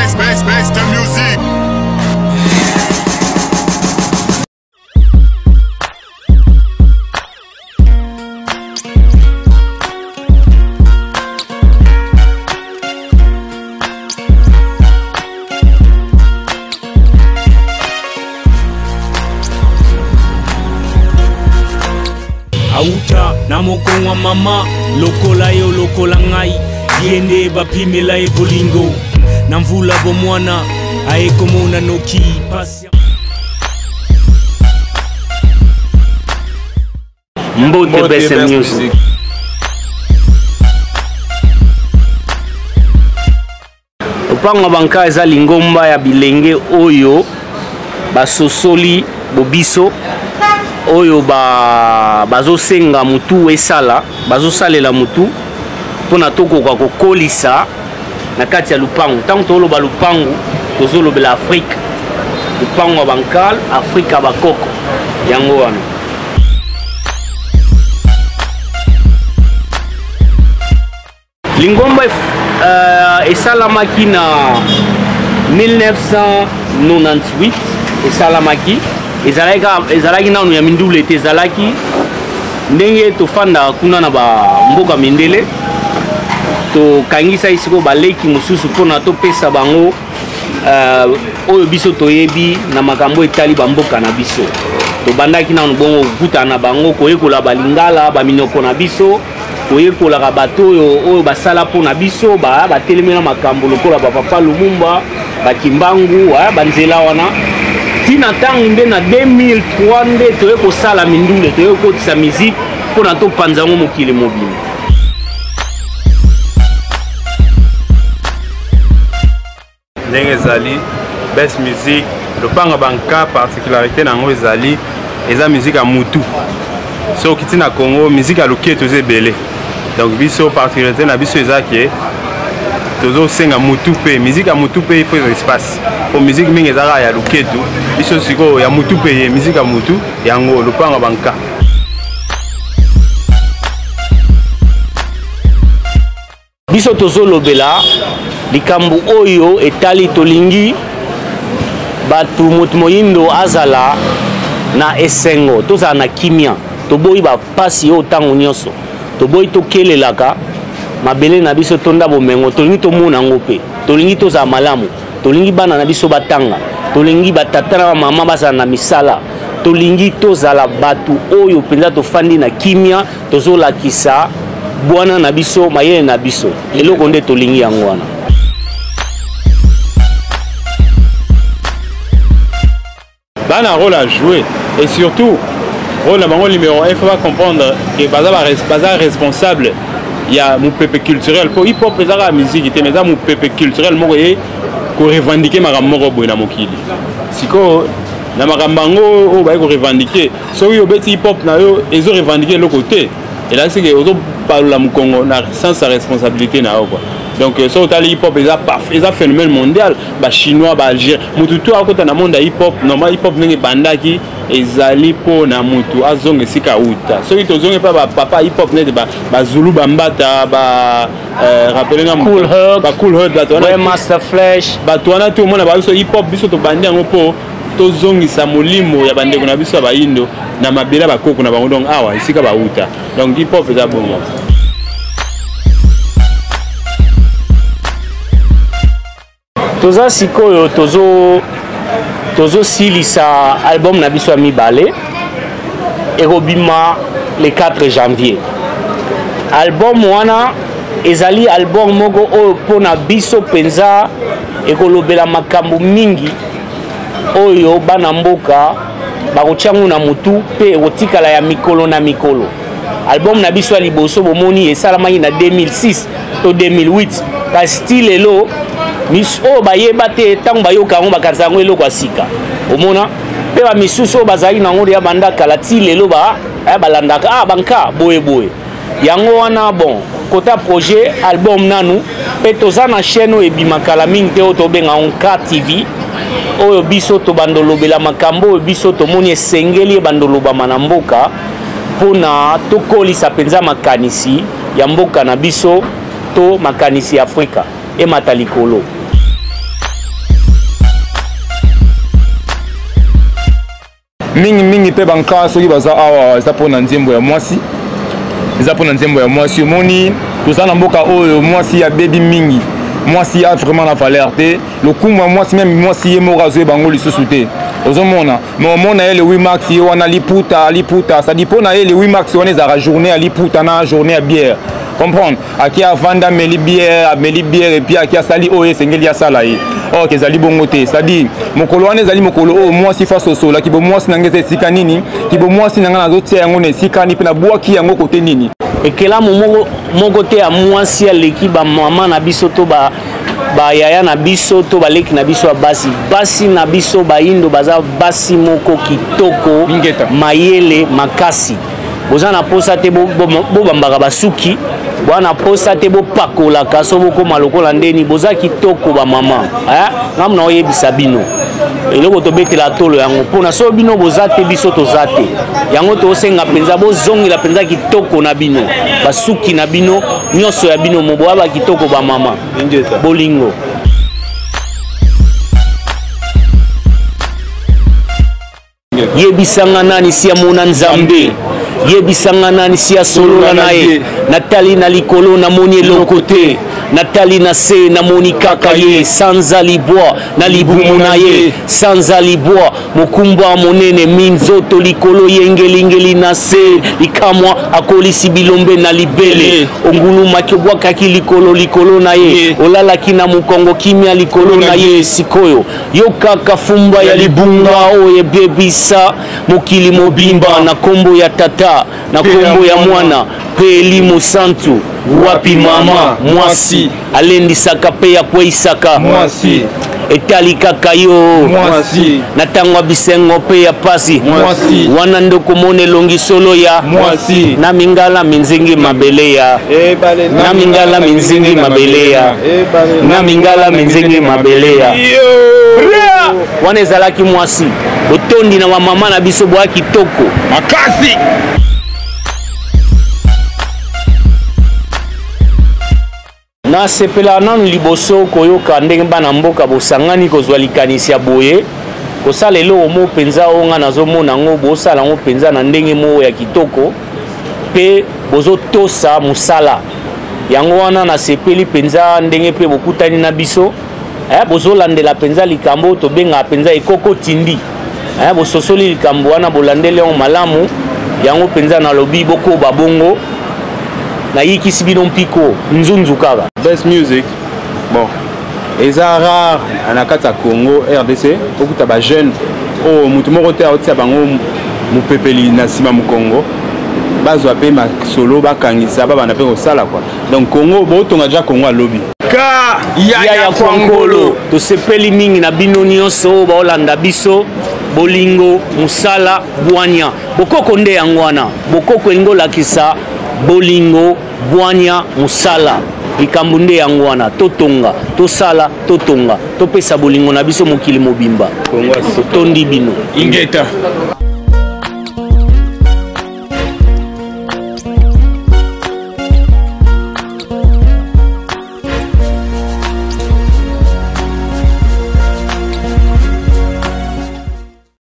Best, best, best music. Auta na mokongo ya mama lokola yo lokola ngai ye nde bapimela ye bolingo na mvula bomwana aye komona noki pasi. Mbote Best Music. Lopango ya banka eza lingomba ya bilenge oyo basosoli bobiso oyo ba bazosenga mutu esala bazosalela mutu mpona tokoka kokolisa na kati ya lupango. Ntango toloba lupango, tozolobela Afrique, lupango ya bankal, Afrika ya bakoko, yango wana. Lingomba esalamaki na 1998, esalamaki ezalaki nanu ya mindule te, ezalaki ndenge tofandaka kuna na bamboka mindele. Tokangisaki sikoyo baleki mosusu mpona topesa bango oyo biso toyebi na makambo etali bamboka na biso. Tobandaki nanu bongo kokutana na bango, koyekola balingala, baminoko na biso, koyekolaka bato oyo basala mpo na biso, batelemela makambo lokola bapapa Lumumba, bakimbangu, banzela wana. Ntina ntango nde na 2003 nde toye kosala mindule, toye kokotisa musique mpo na topanza yango mokili mobimba. Ndenge ezali Best Music, lopango banka particularité na yango ezali eza musique ya mutu. Soki okiti na Congo, musique ya loketo eza ebele. Donc biso particularité na biso eza ke tozosenga mutu mpe musique ya mutu mpe il faut eza espace. Po musique mingi eza kaka ya loketo, biso sikoyo ya mutu mpe ye musique ya mutu yango lopango banka. Biso tozolobela likambo oyo etali, tolingi bato moto moyindo azala na esengo, tozala na kimia, toboyi bapasi oyo ntango nyonso, toboyi tokelelaka mabele na biso tonda bomengo, tolingi tomona yango mpe tolingi tozala malamu, tolingi bana na biso batanga, tolingi batata na bamama bazala na misala, tolingi tozala bato oyo mpenza tofandi na kimia, tozolakisa bwana na biso, mayele na biso, eloko nde tolingi yango wana. Bana rôle à jouer et surtout rôle na bango numéro 1, il faut pas comprendre que baza responsable ya mopepe culturel po hip hop ezaka musique te, mais eza mopepe culturel moko ye ko revendiquer makambo moko boye na mokili. Sikoyo na makambo yango oyo baye ko revendiquer, soki obeti hip hop na yo ezo revendiquer eloko te, elakisi ke ozobalola mokongo na sens ya responsabilité na yo quoi. Donc soki otali hip hop eza parfait, eza phénomène mondial, ba chinois, ba algérien, mutu to akota na monde ya hip hop. Normal hip hop ndenge ebandaki ezali mpo na mutu azonga esika auta. Soki tozongi mpe ba papa hip hop neti ba Zulu, ba Mbata, ba rappelez nga Kool Herc, ba Kool Herc, bato wana, Master Flash, bato wana to omona ba biso hip hop, biso tobandi yango mpo tozongisa molimo ya bandeko na biso ya bayindo na mabele ya bakoko na bango, donc awa esika bauta. Donc hip hop eza bongo. Toza sikoyo tozosilisa album na biso ya mibale, ekobima le 4 janvier. Album wana ezali album moko oyo mpona biso mpenza ekolobela makambo mingi oyo bana mboka bakotia yango na mutu mpe ekotikala ya mikolo na mikolo. Album na biso ya liboso bomoni esalamaki na 2006 to 2008, kasi ti lelo oyo bayeba te, ntango bayoka yango bakanisa yango eloko ya sika. Omona mpe bamisusu oyo bazalaki na yango ya banda kala ti lelo balandaka, banka boye boye. Yango wana bon kota projet album nanu mpe toza na chaîne oyo ebima kala mingi te, oyo tobenga yango KTV, oyo biso tobandolobela makambo oyo biso tomoni esengeli ebandolobama na mboka mpona tokolisa mpenza makanisi ya mboka na biso to makanisi ya Afrika emata likolo. Mingi mingi mpe banka soki baza awa eza mpo na nzembo ya mwasi, eza mpo na nzembo ya mwasi. Omoni, toza na mboka oyo mwasi abebi mingi, mwasi a vraiment na valeur te. Lokumu ya mwasi, meme mwasi ye moko azoyeba yango lisusu te. Ozomona, mais omona ye le 8 mars, ye wana liputa liputa, c'est-à-dire mpo na ye le 8 mars wana ezalaka journée ya liputa na journée ya bière, comprendre? Aki avanda, ameli bière, ameli bière, et puis aki asali oyo esengeli asala ye. Or ezali bongo te. C'est-à-dire mokolo wana ezali mokolo oyo mwasi fa sosolaki bo mwasi na ngai eza esika nini, kibo mwasi na ngai nazotia yango na esika nini, mpe nabwaki yango kote nini. Ekelamu moko, moko te ya mwasi aleki bamama na biso to ba bayaya na biso to baleki na biso ya basi. Basi na biso bayindo baza basi moko kitoko. Ingeta. Mayele makasi. Boza na posa te bobambaka basuki, boza na posa te bopakolaka so bokóma lokola ndeni. Boza kitoko bamama, eh? Ngamu na oyebisa bino eloko tobetela tolo yango mpona so bino boza te, biso toza te. Yango tosenga mpenza bozongela mpenza kitoko na bino, basuki na bino nyonso ya bino mo boya bakitoko bamama. Ingeta. Bolingo. Yebisanga nani si amona Nzambe, yebisanga nani si asolola na ye. Natali na likolo, namoni eloko te, natali na se, namoni kaka ye. Sanza libwa na libumu na ye, sanza libwa mokumba monene, minzoto likolo yengelingeli na se. Likamwa akolisi bilombe na libele, ongulumaki obwakaki likolo likolo na ye, olalaki na mokongo kimia likolo na ye. Sikoyo yokaka fumba ya libunga oyo ebebisa mokili mobimba, na kombo ya Tata, na kombo ya Mwana mpe Elimo Santu. Wapi mama mwasi alendisaka mpe akweyisaka? Mwasi. Etali kaka yo. Mwasi. Na ntango ya bisengo mpe ya pasi. Mwasi. Wana nde okomona elongi solo ya mwasi. Na mingala minzingi mabele ya Ebale. Na mingala minzingi mabele ya Ebale. Na mingala minzingi mabele ya wana ezalaki mwasi. Botondi na bamama na biso, boya kitoko. Makasi. Nasepela nanu liboso koyoka ndenge bana mboka bosangani kozwa likanisi ya boye, kosala eloko moko mpenza oyo nga nazomona yango bosala yango mpenza na ndenge moko ya kitoko mpe bozotosa mosala yango wana. Nasepeli mpenza ndenge mpe bokutani na biso, bozolandela mpenza likambo tobengaka mpenza ekoko tindi, bososoli likambo wana, bolandeli yango malamu. Yango mpenza nalobi bokoba bongo, nayikisi bino mpiko nzunzu kaka. Best Music, bon, eza rare na kati ya Congo RDC okuta bajeune oyo motu moko te aotia bango mopepeli na nsima mokongo, bazwa mpe masolo, bakangisa, babanda mpe kosala quoi. Donc Congo botonga deja, Congo alobi. Ka ya ya Kwankolo, tosepeli mingi na bino nyonso oyo baolanda biso. Bolingo, mosala, bwanya, bokoko nde yango wana. Bokoko elingi olakisa bolingo, bwanya, mosala. Likambo nde yango wana. Totonga, tosala, totonga, topesa bolingo na biso mokili mobimba. Totondi bino. Ingeta.